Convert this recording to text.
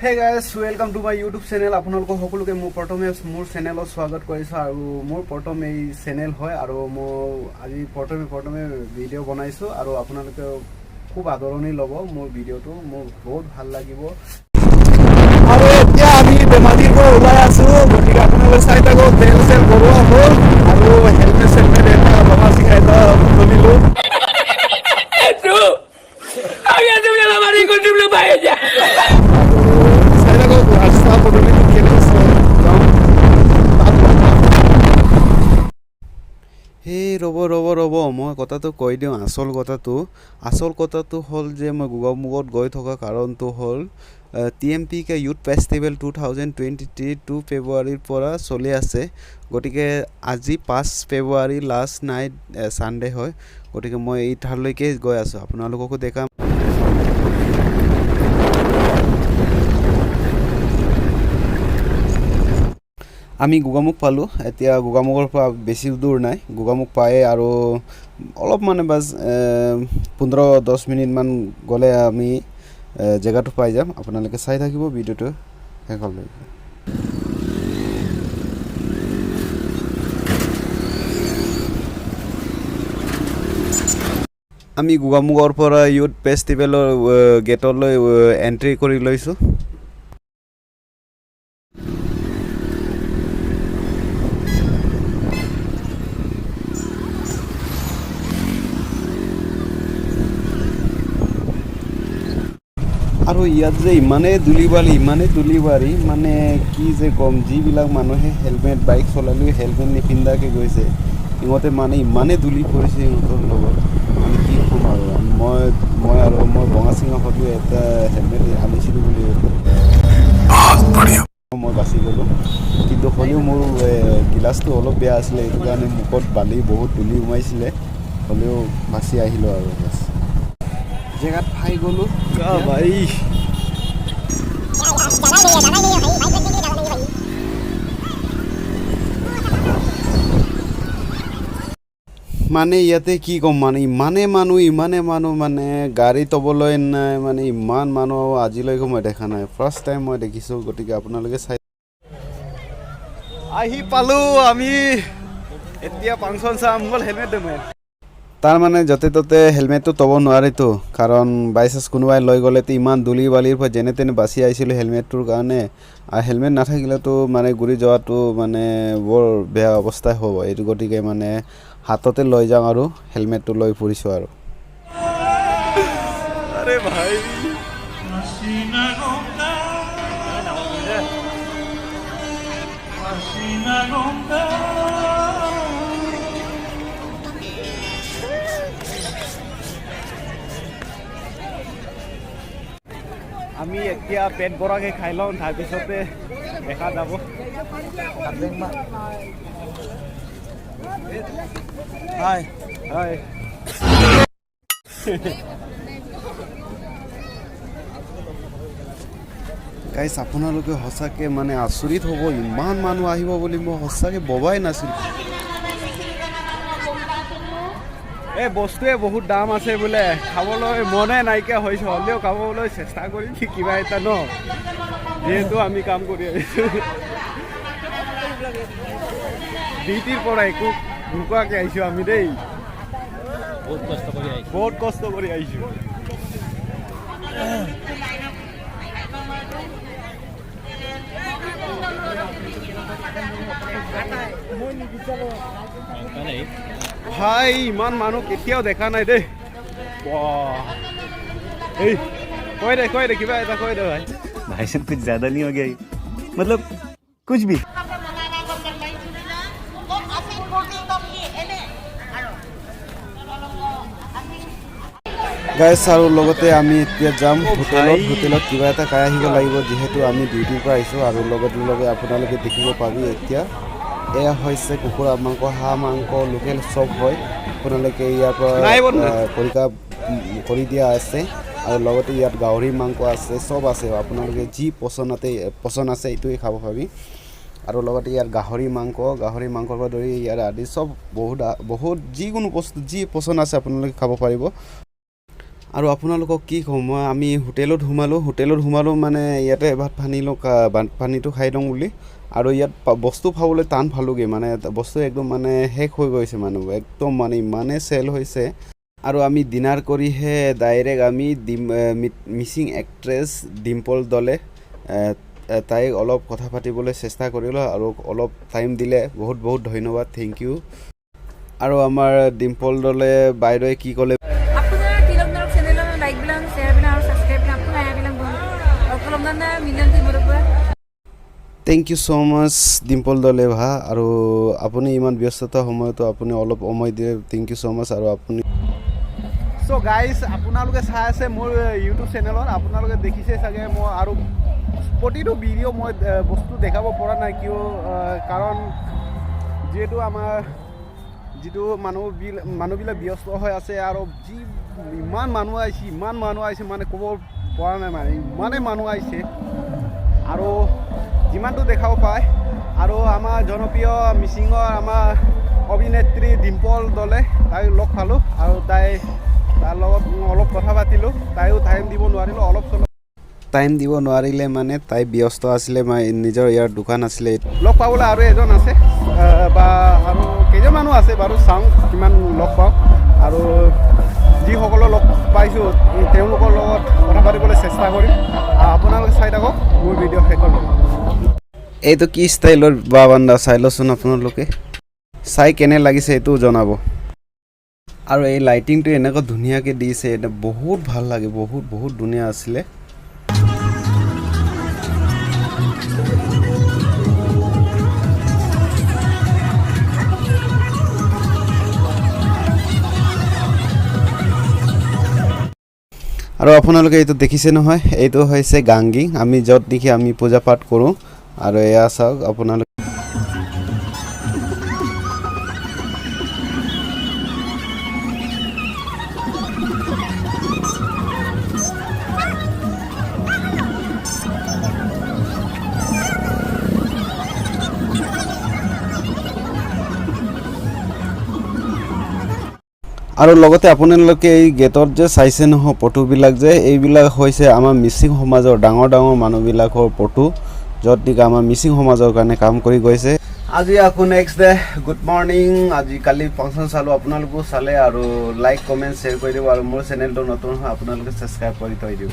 Hey guys, welcome to my YouTube channel. আপোনালোকক সকলোকে মোৰ প্ৰথমে মোৰ চেনেলত স্বাগত কৰিছোঁ আৰু মোৰ প্ৰথম এই চেনেল হয় আৰু মই আজি প্ৰথমে প্ৰথমে ভিডিঅ' বনাইছোঁ আৰু আপোনালোকে খুব আদৰণি ল'ব মোৰ ভিডিঅ'টো, মোৰ বহুত ভাল লাগিব। আৰু এতিয়া আমি ধেমাজিৰ পৰা ওলাই আছোঁ, গতিকে আপোনালোকে চাই থাকক। তেল চেল ভৰোৱা হ'ল আৰু হেলমেট চেলমেট এটা ৰঙা চিঙা এটা তুলিলোঁ। Había subido la marico triple para ella. আৰু চাই থাকক ৰাস্তা পদূলিটো কেনেকৈ যাওঁ তাত লগ পাম। সেই ৰ'ব ৰ'ব ৰ'ব, মই কথাটো কৈ দিওঁ। আচল কথাটো হ'ল যে মই গোগামুখত গৈ থকা কাৰণটো হ'ল TMPK Youth Festival 2023 2 ফেব্ৰুৱাৰীৰ পৰা চলি আছে। গতিকে আজি 5 ফেব্ৰুৱাৰী, লাষ্ট নাইট ছানডে হয়। গতিকে মই এই ঠাইলৈকে গৈ আছোঁ, আপোনালোককো দেখাম। আমি গোগামুখ পালোঁ। এতিয়া গোগামুখৰ পৰা বেছি দূৰ নাই। গোগামুখ পায়ে আৰু অলপ মানে বাছ 15-10 মিনিটমান গ'লে আমি জেগাটো পাই যাম। আপোনালোকে চাই থাকিব ভিডিঅ'টো শেষলৈকে। আমি গোগামুখৰ পৰা ইউথ ফেষ্টিভেলৰ গেটলৈ এণ্ট্ৰি কৰি লৈছোঁ। আৰু ইয়াত যে ইমানেই ধূলি বালি, ইমানেই ধূলি বালি, মানে কি যে ক'ম, যিবিলাক মানুহে হেলমেট, বাইক চলালেও হেলমেট নিপিন্ধাকৈ গৈছে, সিহঁতে মানে ইমানেই ধূলি পৰিছে সিহঁতৰ লগত, মানে কি ক'ম। আৰু মই আৰু মই বঙা চিঙা হ'লেও এটা হেলমেট আনিছিলোঁ বুলি মই বাচি গ'লোঁ। কিন্তু হ'লেও মোৰ গিলাচটো অলপ বেয়া আছিলে, সেইটো কাৰণে মুখত বালি বহুত ধূলি সোমাইছিলে। হ'লেও বাচি আহিলোঁ আৰু বাছ জেগাত পাই গ'লোঁ ভাই। মানে ইয়াতে কি ক'ম, মানে ইমানেই মানুহ, ইমানেই মানুহ, মানে গাড়ী থ'বলৈ নাই। মানে ইমান মানুহ আজিলৈকে মই দেখা নাই, ফাৰ্ষ্ট টাইম মই দেখিছোঁ। গতিকে আপোনালোকে চাই। আহি পালোঁ আমি। এতিয়া ফাংচন চাম। গ'ল হেলমেট দে মই তাৰ মানে য'তে ত'তে হেলমেটটো থ'ব নোৱাৰিতো, কাৰণ বাই চান্স কোনোবাই লৈ গ'লেতো। ইমান ধূলি বালিৰ পৰা যেনে তেনে বাচি আহিছিলোঁ হেলমেটটোৰ কাৰণে। আৰু হেলমেট নাথাকিলেতো মানে ঘূৰি যোৱাটো মানে বৰ বেয়া অৱস্থাই হ'ব এইটো। গতিকে মানে হাততে লৈ যাওঁ আৰু হেলমেটটো লৈ ফুৰিছোঁ আৰু। আৰে ভাই, Hasina Hasina Gomba। আমি এতিয়া পেট ভৰাকৈ খাই লওঁ, তাৰপিছতে দেখা যাব। হাই। হয় গাইছ, আপোনালোকে সঁচাকৈ মানে আচৰিত হ'ব। ইমান মানুহ আহিব বুলি মই সঁচাকৈ ভবাই নাছিলোঁ। এই বস্তুৱে বহুত দাম আছে বোলে, খাবলৈ মনে নাইকিয়া হৈছে। হ'লেও খাবলৈ চেষ্টা কৰিম কিবা এটা ন, যিহেতু আমি কাম কৰি আহিছোঁ ডিউটিৰ পৰা, একো নোখোৱাকৈ আহিছোঁ আমি দেই। বহুত কষ্ট কৰি আহিছোঁ। বহুত কষ্ট কৰি আহিছোঁ। ভাই, ইমান মানুহ কেতিয়াও দেখা নাই দেই। বাহ। এই কৈ দে, কৈ দে, কিবা এটা কৈ দে ভাই। भाई साहब, कुछ ज्यादा नहीं हो गया ये? मतलब कुछ भी। গাইছ, আৰু লগতে আমি এতিয়া যাম হোটেলত। হোটেলত কিবা এটা খাই আহিব লাগিব, যিহেতু আমি ডিউটিৰ পৰা আহিছোঁ। আৰু লগতে লগে আপোনালোকে দেখিব পাবি, এতিয়া এয়া হৈছে কুকুৰা মাংস, হাঁহ মাংস, লোকেল চব হয়। আপোনালোকে ইয়াৰ পৰা খৰিকা কৰি দিয়া আছে। আৰু লগতে ইয়াত গাহৰি মাংস আছে, চব আছে। আপোনালোকে যি পচন্দ আছে, এইটোৱে খাব পাবি। আৰু লগতে ইয়াত গাহৰি মাংসৰ পৰা ধৰি ইয়াৰ আদি চব বহুত বহুত যিকোনো বস্তু যি পচন্দ আছে, আপোনালোকে খাব পাৰিব। আৰু আপোনালোকক কি ক'ম মই, আমি হোটেলত সোমালোঁ। হোটেলত সোমালোঁ মানে ইয়াতে ভাত পানী লওঁ, ভাত পানীটো খাই লওঁ বুলি। আৰু ইয়াত বস্তু পাবলৈ টান পালোঁগৈ, মানে বস্তু একদম মানে শেষ হৈ গৈছে, মানে একদম মানে ইমানেই চেল হৈছে। আৰু আমি ডিনাৰ কৰিহে ডাইৰেক্ট আমি ডিম মিচিং এক্ট্ৰেছ ডিম্পল দলে, তাইক অলপ কথা পাতিবলৈ চেষ্টা কৰিলোঁ আৰু অলপ টাইম দিলে। বহুত বহুত ধন্যবাদ, thank U. আৰু আমাৰ ডিম্পল দলে বাইদেৱে কি ক'লে? আপোনাৰ তিলক চেনেলৰ লাইক বিলাক, শ্বেয়াৰ বিলাক আৰু ছাবস্ক্ৰাইব বিলাক আপোনাৰ বিলাক অলপমান মিলিয়ন টিমৰ পৰা। Thank you so much Dimple দলে ভা। আৰু আপুনি ইমান ব্যস্ততা সময়তো আপুনি অলপ সময় দিয়ে, thank you so মাছ। আৰু আপুনি চ' গাইজ, আপোনালোকে চাই আছে মোৰ ইউটিউব চেনেলত, আপোনালোকে দেখিছে চাগে, মই আৰু প্ৰতিটো ভিডিঅ' মই বস্তু দেখাব পৰা নাই। কিয়? কাৰণ যিহেতু আমাৰ যিটো মানুহবিলাক ব্যস্ত হৈ আছে আৰু যি ইমান মানুহ আহিছে, ইমান মানুহ আহিছে, মানে ক'ব পৰা নাই, মানে ইমানেই মানুহ আহিছে আৰু যিমানটো দেখাব পায়। আৰু আমাৰ জনপ্ৰিয় মিচিঙৰ আমাৰ অভিনেত্ৰী ডিম্পল দলে, তাইক লগ পালোঁ আৰু তাৰ লগত অলপ কথা পাতিলোঁ। তাইও টাইম দিব নোৱাৰিলোঁ, অলপ চলপ। টাইম দিব নোৱাৰিলে, মানে তাই ব্যস্ত আছিলে, মানে নিজৰ ইয়াৰ দোকান আছিলে। লগ পাবলৈ আৰু এজন আছে বা আৰু কেইজনমানো আছে বাৰু, চাওঁ কিমান লগ পাওঁ। আৰু যিসকলৰ লগ পাইছোঁ, তেওঁলোকৰ লগত কথা পাতিবলৈ চেষ্টা কৰিম আৰু আপোনালোকে চাই থাকক মোৰ ভিডিঅ' শেষলৈ। এইটো কি ষ্টাইলৰ বা বান্দা, চাই লচোন আপোনালোকে, চাই কেনে লাগিছে এইটোও জনাব। আৰু এই লাইটিংটো এনেকুৱা ধুনীয়াকৈ দিছে, এটা বহুত ভাল লাগে, বহুত বহুত ধুনীয়া আছিলে। আৰু আপোনালোকে এইটো দেখিছে নহয়, এইটো হৈছে গাংগি, আমি য'ত নেকি আমি পূজা পাঠ কৰোঁ। আৰু এয়া চাওক আপোনালোকে। আৰু লগতে আপোনালোকে এই গেটত যে চাইছে নহয় ফটোবিলাক যে, এইবিলাক হৈছে আমাৰ মিচিং সমাজৰ ডাঙৰ ডাঙৰ মানুহবিলাকৰ ফটো, য'ত নেকি আমাৰ মিচিং সমাজৰ কাৰণে কাম কৰি গৈছে। আজি আকৌ নেক্সট ডে, গুড মৰ্ণিং। আজি কালি ফাংচন চালোঁ, আপোনালোকেও চালে। আৰু লাইক, কমেণ্ট, শ্বেয়াৰ কৰি দিব আৰু মোৰ চেনেলটো নতুন হয়, আপোনালোকে ছাবস্ক্ৰাইব কৰি থৈ দিব।